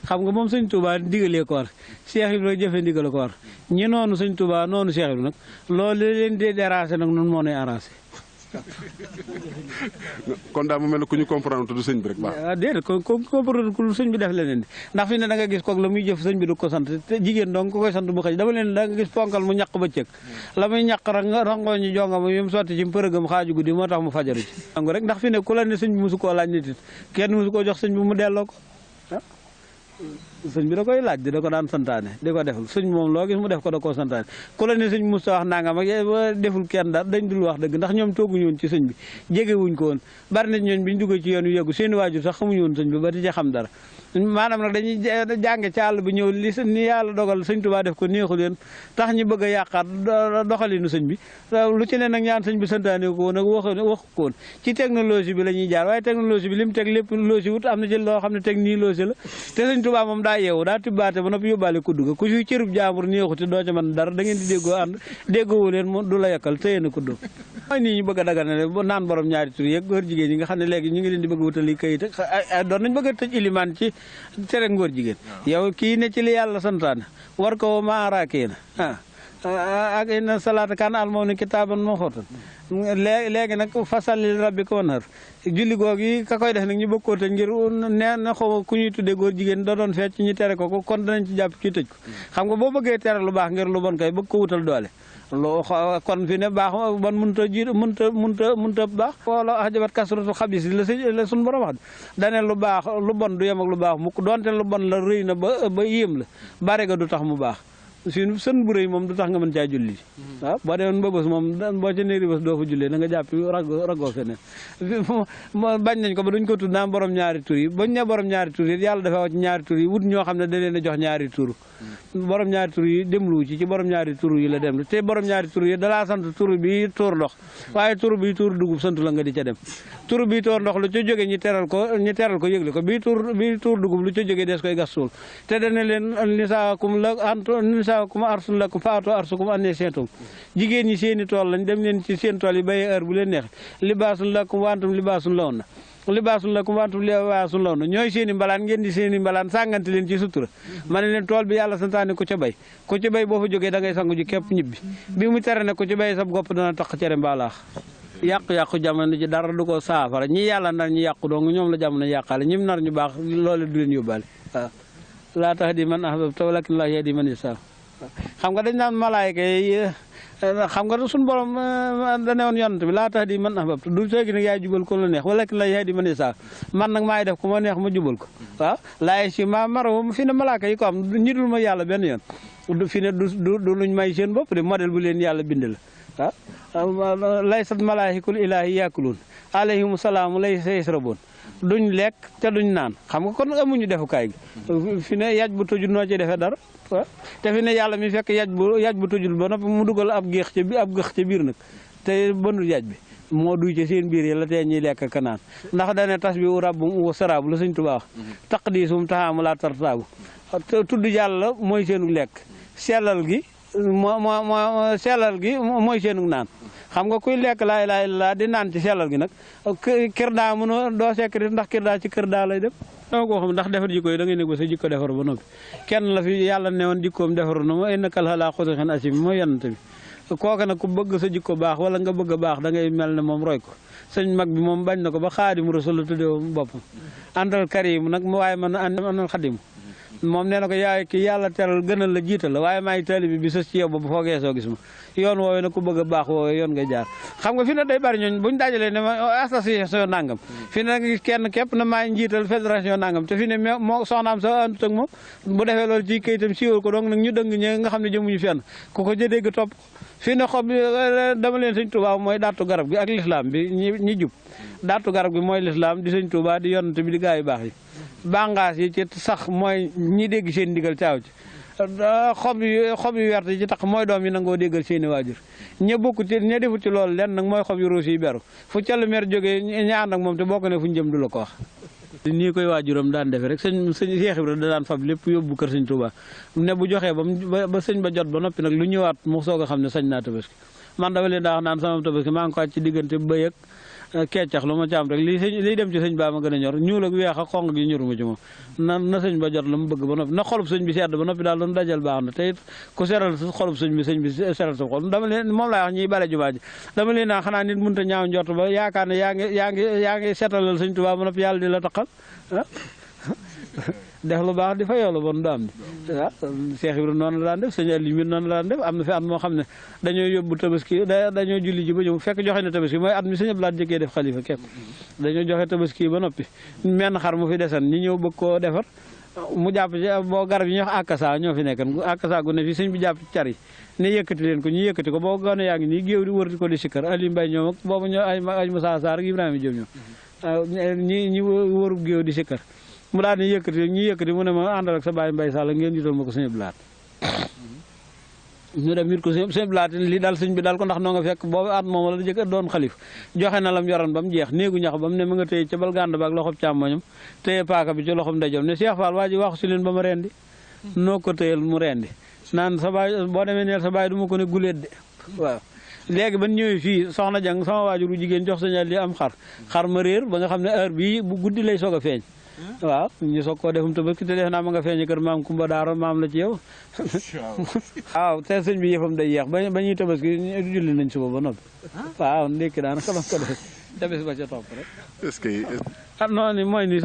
xam nga moom sëñ Touba digalee ko war Cheikh Ibra jëfe ndigal ko war ñi noonu sëñ Touba noonu Cheikh Ibra nag loolu leen di déranger nag noonu moo nuy arrangé. kon daal mu mel ne ku ñu comprendre te du sëñ bi rek baax. ah déedéet ko comprendre ku sëñ bi def leneen di ndax fi ne da nga gis kook la muy jëf sëñ bi du ko sant te jigéen donc ko koy sant bu xëy dama leen da nga gis ponkal mu ñaq ba cëg la muy ñaq rek nga rangoo ñu jonga ma yim sotti ci përëgam xaaju guddi moo tax mu fajaru ci angu rek ndax fi ne ku la ne sëñ bi mosu koo laaj nit it kenn mosu koo jox sëñ bi mu delloo ko sëñ bi da koy laaj da ko daan santaane di ko deful sëñ moom loo gis mu def ko da koo santaane ku la ne sëñ musta wax nangam ak deful kenn daal dañ dul wax dëgg ndax ñoom tooguñu woon ci sëñ bi jegewuñ ko woon bari na ñooñ biñ duggee ci yoon wi yeggu seeni waajur sax xamuñu woon sëñ bi ba di ca xam dara maanaam nag dañuy jànge ci àll bi ñëw li ni yàlla dogal sëñ Tuubaa def ko neexu leen tax ñu bëgg a yàqaat doxalinu sëñ bi lu ci ne nag ñaan sëñ bi santaane ko woon ak waxu ko woon ci technologie bi la ñuy jaar waaye technologie bi li mu teg lépp loosi wut am na ci loo xam ne teg nii loosi la te sëñ Tuubaa moom daa yeewu daa tibbaate ba noppi yóbbaale kuddu ga ku si cërub jaambur neexu te doo ca mën dara da ngeen di déggoo ànd déggoowu leen du la yakkal téye na kuddu mooy nii ñu bëgg a daganale naan borom ñaari tur yeeg góor jigéen ñi nga xam ne léegi ñu ngi leen di bëgg wutali kayit ak doon nañ bëgg a tëj ilimaan ci tere ngóor jigéen yow kii ne ci li yàlla santaane war ko maaraakee na ak inna salaata kaana al mu'miniina kitaaban mawquutan léegi nag fasalli rabbika wanhar julli googu yi ka koy def nag ñu bëgg koo tëj ngir nee na xaw ku ñuy tuddee góor jigéen da doon fecc ñu tere ko kon danañ ci jàpp ci tëj ko xam nga boo bëggee tere lu baax ngir lu bon kay bëgg ko wutal doole kon fi ne baax bon mënta baax wala ajabat kasratu xabis la suñu borom wax dane lu baax lu bon du yem ak lu baax mukk donte lu bon la rëy na ba yéem la bare ga du tax mu baax suñu sën bu rëy moom du tax nga mën caa julli waaw boo demoon ba bés moom boo ca néeri bés doo fa jullee da nga jàpp ragoo feneen bañ nañ ko ba duñ ko tudd naan borom ñaari tur yi bañ ne borom ñaari tur yi yàlla dafa wax ci ñaari tur yi wut ñoo xam ne da leen a jox ñaari tur borom ñaari tur yi demlu ci borom ñaari tur yi la dem te borom ñaari tur yi dalaa sant tur bi tuur ndox waaye tur bi tuur dugub sant la nga di ca dem tur bi tuur ndox lu ca jóge ñu teral ko yëgle ko bi tuur dugub lu ca jóge des koy gas suul te dana leen nisaakum arsun lakum faatu arsukum annee seentum jigéen ñi seeni tool lañ dem leen ci seen tool yi béyee heure bu leen neex libaasun lakum wa antum libaasun law na libaasun lakum wa antum libaasun law na ñooy seeni mbalaan ngeen di seeni mbalaan sàngante leen ci sutura ma ne leen tool bi yàlla santaane ku ca bay boo fa jógee da ngay sangu ji képp ñibbi bi mu tere ne ku ci bay sab gopp dana tax cere mbaalaax yàqu-yàqu jamono ji dara du ko saafara ñi yàlla nar ñu yàqu dong ñoom la jamono yàqaale ñim nar ñu baax loolu du leen yóbbaale waaw laa tahdi man ahbabta walakin Allaahu yahdi man yashaa xam nga dañ naan malaayka yi xam nga suñu borom da ne woon yonent bi laa tahdi man ahbabta du feegi nag yaay jubal ko la neex walakin Allaahu yahdi man yashaa man nag maay def ku ma neex ma jubal ko waaw laay si ma maro fi ne malaaka yi ko am ñi dul ma yàlla benn yoon fi ne du luñ may seen bopp de modèle bu leen yàlla bind la waaw laysat malaahikul ilaahi yaakuluun alayhimu salaamu laysa yasrabuun duñ lekk te duñ naan xam nga kon amuñu defukaay gi fi ne yaj bu tujul noo ci defee dara waaw te fi ne yàlla mi fekk yaj bu tujul ba noppi mu dugal ab géex ca biir nag te bënul yaj bi moo duy ci seen biir yi la tee ñuy lekk ka naan ndax dane tas bi u rabbum wa saraabu la Sëñ Tuubaa wax taqdiisum taxaamu laa tartaabu tudd yàlla mooy seenu lekk sellal gi sellal gi mooy seenu naan xam nga kuy lekk laa ilaaha illallaah di naan ci sellal gi nag kër daa mënoo doo sekk ndax kër daa ci kër daa lay dem dama ko xam ndax defar jikko yi da ngay nekk ba sa jikko defar ba noppi kenn la fi yàlla ne woon jikkoom defaru na ma innaka la'alaa xuluqin aziim mooy yonent bi kooka nag ku bëgg sa jikko baax wala nga bëgg a baax da ngay mel ne moom roy ko sëñ mag bi moom bañ na ko ba Xaadimu Rasuul la tuddee boppam àndal karim nag waaye man àndal xadim moom nee na ko yaay ki yàlla teral gënal la jiital la waaye maay taalibe bi sës ci yow ba bu foogee soo gis ma yoon woowee nag ku bëgg a baax woowee yoon nga jaar xam nga fi ne day bari ñooñ buñ dajalee ne ma association nangam fi ne nag kenn képp na maay njiital fédération nangam te fi ne moo soxnaam sa àndut ak moom bu defee loolu ci kayitam siiwal ko donc nag ñu dëng ñe nga xam ne jëmuñu fenn ku ko jëdégg topp fi ne xob dama leen Sëñ Tuubaa mooy daatu garab gi ak lislaam bi ñi jub daatu garab gi mooy lislaam di Sëñ Tuubaa di yonante bi di gaa yu baax yi bàngaas yi ci sax mooy ñi dégg seen ndigal caaw ci xob yu wert yi ci tax mooy doom yi nangoo déggal seeni waajur ña bokk ci ña defut ci loolu lenn nag mooy xob yu ruus yi beru fu callu mer jógee ña ànd ak moom te bokk ne fu ñu jëm du la ko wax nii koy waajuram daan defe rek sëñ Cheikh Ibra da daan fab lépp yóbbu kër Sëñ Tuubaa ne bu joxee ba sëñ ba jot ba noppi nag lu ñëwaat mu soog a xam ne sañ naa tabaski man dama leen daa wax naan sama tabaski maa ngi ko ci diggante bëy ak keccax lu ma ci am rek liy dem ci sëñ baa ma gën a ñor ñuul ak weex ak xonq gi ñoruma ci moom na sëñ ba jot la mu bëgg ba noppi na xolub sëñ bi sedd ba noppi daal doon dajal baax na te it ku seral xolub sëñ bi seral sa xol dama leen moom laay wax ñiy bale jumaa ji dama leen naa xanaa nit mënut a ñaaw njort ba yaakaar ne yaa ngi setalal sëñ Tuubaa ba noppi yàlla di la taqal def lu baax di fa yow la bon du am di waaw Cheikh Ibrahima noonu la daan def sëñ Aliou mi noonu la daan def am na fi at moo xam ne dañoo yóbbu tabaski dañoo julli ji ba ñëw fekk joxe na tabaski mooy at mi sëñ Abdou Lahad jëkkee def xalifa képp dañoo joxe tabaski ba noppi menn xar mu fi desan ñi ñëw bëgg koo defar mu jàpp ci boo garab yi ñuy wax akasa ñoo fi nekkan akasa gu ne fi sëñ bi jàpp ci car yi ne yëkkati leen ko ñu yëkkati ko boo gone yaa ngi nii géew di wër ko di sikkar Aliou Mbaye ñoom ak boobu ñoo ay Moussa Sarr ak Ibrahima Diop ñoom waaw ñi wëru géew di sikkar mu daal di yëkkati mu ne ma àndal ak sa baay Mbay Sall ngeen jiital ma ko sëñ Abdou Lahad ñu dem it ko sëñ Abdou Lahad li daal sëñ bi daal ko ndax noo nga fekk boobu at moom la jëkk doon xalif joxe na lam yoroon ba mu jeex néegu ñax ba mu ne ma nga téye ca bal gànd ba ak loxob càmmoñam téye paaka bi ci loxob ndeyjoom ne Cheikh Fall waa ji waxu si leen ba ma rendi noo ko téyel mu rendi naan sa baay boo demee neel sa baay du ma ko ne guléet de waaw léegi ban ñëwee fii soxna jang sama waajuru jigéen jox sañal li am xar ma réer ba nga xam ne heure bii bu guddi lay soog a feeñ waaw ñu soog koo defum tabaski te def naa ma nga feeñe kër maam Kumba Daaro maam la ci yow waaw te sëñ bi yëfam day yeex ba ñuy tabaski julli nañ suba ba noppi waaw ndékki daanaka doon ko def tabis ba ca topp rek est-ce que noonu mooy ni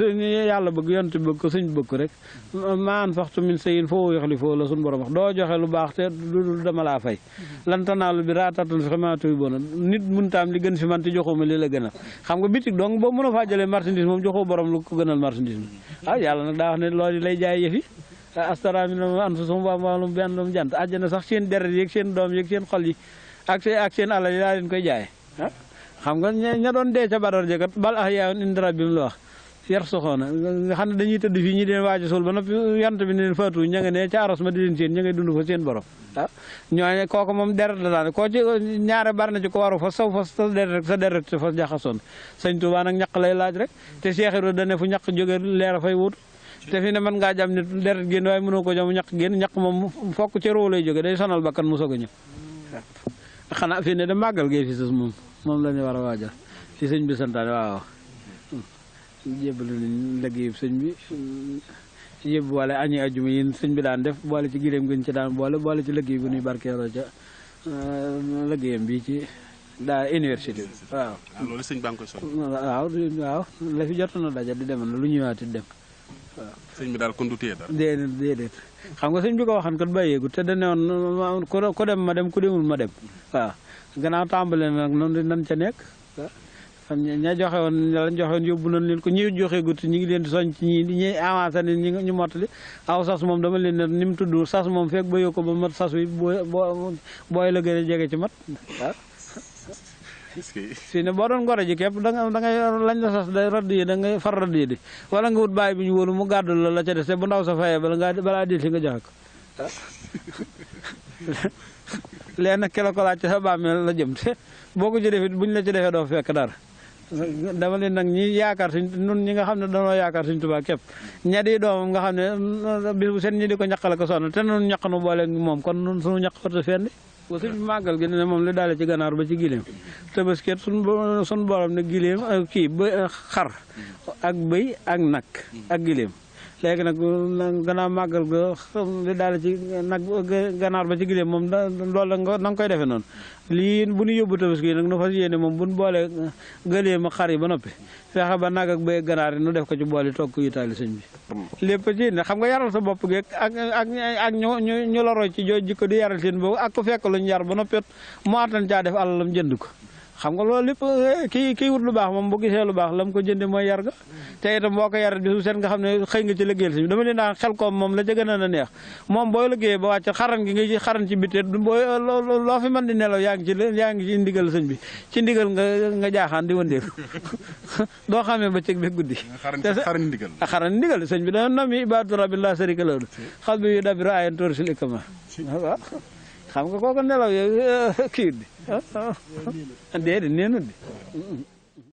yàlla bëgg yonent bëgg ko sëñ bëgg ko rek maan faxtu min sayin foo yoxli foo la suñu borom wax doo joxe lu baax te lu dama laa fay lantanaalu bi raatatan fi xamatuy bona nit muntaam li gën fi man te joxuma li la gënal xam nga bitig donc boo mën a faa jëlee marchandise moom joxoo borom lu ko gënal marchandise yàlla nag daa wax ne loolu lay jaay yëfi astara mi no an fa sum wamwaalum benn lum jant àjjana sax seen deret yeeg seen doom yeeg seen xol yi ak seen alal yi daa leen koy jaay xam nga ña doon dee ca Badar jëkkat bal ahyaa'un inda rabbihim la wax yar soxoona nga xam ne dañuy tëdd fii ñi di leen waaj a suul ba noppi yant bi ne leen faatu ña nga ne ca aras ma di leen seen ña ngay dund fa seen borom ñooñu kooku moom deret la daan koo ci ñaare bari na ci ko waru fas saw fas sa deret sa fas jaxasoon sëñ Tuubaa nag ñaq lay laaj rek te Cheikh Ibra dane fu ñaq jóge leer a fay wut te fi ne mën ngaa jam nit deret génn waaye mënoo ko jam ñaq génn ñaq moom fokk ci roo lay jóge day sonal bakkan mu soog a ñëw xanaa fii ne da màggal gee fi sus moom la ñu war a waajal fi sëñ bi santaane waaw jébbalu nañ liggéey sëñ bi yëpp boole añi ajuma yi sëñ bi daan def boole ci gileem gën ci daan boole ci liggéey bu ñuy barkeeloo ca liggéeyam bi ci daa université bi waaw loolu sëñ baa ngi koy soñ waaw la fi jot na daja di demal lu ñëwaati dem waaw sëñ bi daal kon du téye dara déedéet xam nga sëñ bi ko waxan kat bàyyeegu te dane woon ku dem ma dem ku demul ma dem waaw gannaaw tàmbale nag noonu nan ca nekk ña joxe woon lañ joxe woon yóbbu nañ leen ko ñi joxe gut ñi ngi leen di soñ ci ñi avancé ne ñu mottali aw sas moom dama leen ne ni mu tudd sas moom fekk ba yokk ko ba mat sas wi booy la gën a jege ci mat waaw fii ne boo doon gore ji képp da ngay lañ la sas da radd yi da ngay far radd yi di wala nga wut bàyyi bi ñu wóolu mu gàddu la ca des te bu ndaw sa fayee balaa dil si nga joxe ko léegi nag ki la ko laaj ci sa bàmmeel la jëm te boo ko ci defee buñ la ci defee doo fekk dara dama leen nag ñi yaakaar suñ nun ñi nga xam ne danoo yaakaar suñ Tuubaa képp ña di doomam nga xam ne bis bu seen ñi di ko ñaqale ko sonn te nun ñaq nu boole moom kon nun suñu ñaq fata fendi ba suñ màggal gi ne moom li daale ci ganaar ba ci giléem tëbasket suñ borom ne giléem kii ba xar ak bëy ak nag ak giléem léegi nag gannaaw màggal ga li daal ci nag ganaar ba ci gileem moom loolu na nga koy defee noonu lii bu ñu yóbbu tabaski nag nu fas yéene moom bu ñu boolee gëleem ak xar yi ba noppi fexe ba nag ak bëy ganaar yi nu def ko ci boole toog ko yitaali sëñ bi lépp ci ne xam nga yaral sa bopp geeg ak ñu la roy ci jooju jikko di yaral seen boobu ak ku fekk luñ yar ba noppi mu attan caa def alalam jënd ko xam nga loolu lépp kii wut lu baax moom bu gisee lu baax la mu ko jënde mooy yar ga te itam boo ko yarat bi su seen nga xam ne xëy nga ci liggéeyal si dama leen daan xel koom moom la ca gën a neex moom booy liggéeyee ba wàcc xaran gi nga xaran ci bitte booy loo fi mën di nelaw yaa ngi ci ndigal sëñ bi ci ndigal nga jaaxaan di wëndeelu doo xamee ba cëg bi guddi xaran ndigal sëñ bi dana nomi ibadu rabbi la sarika lahu xal bi yu dabiro ayen tóor sil ikama waaw xam nga kooku nelaw yo kii di déedéet neenut di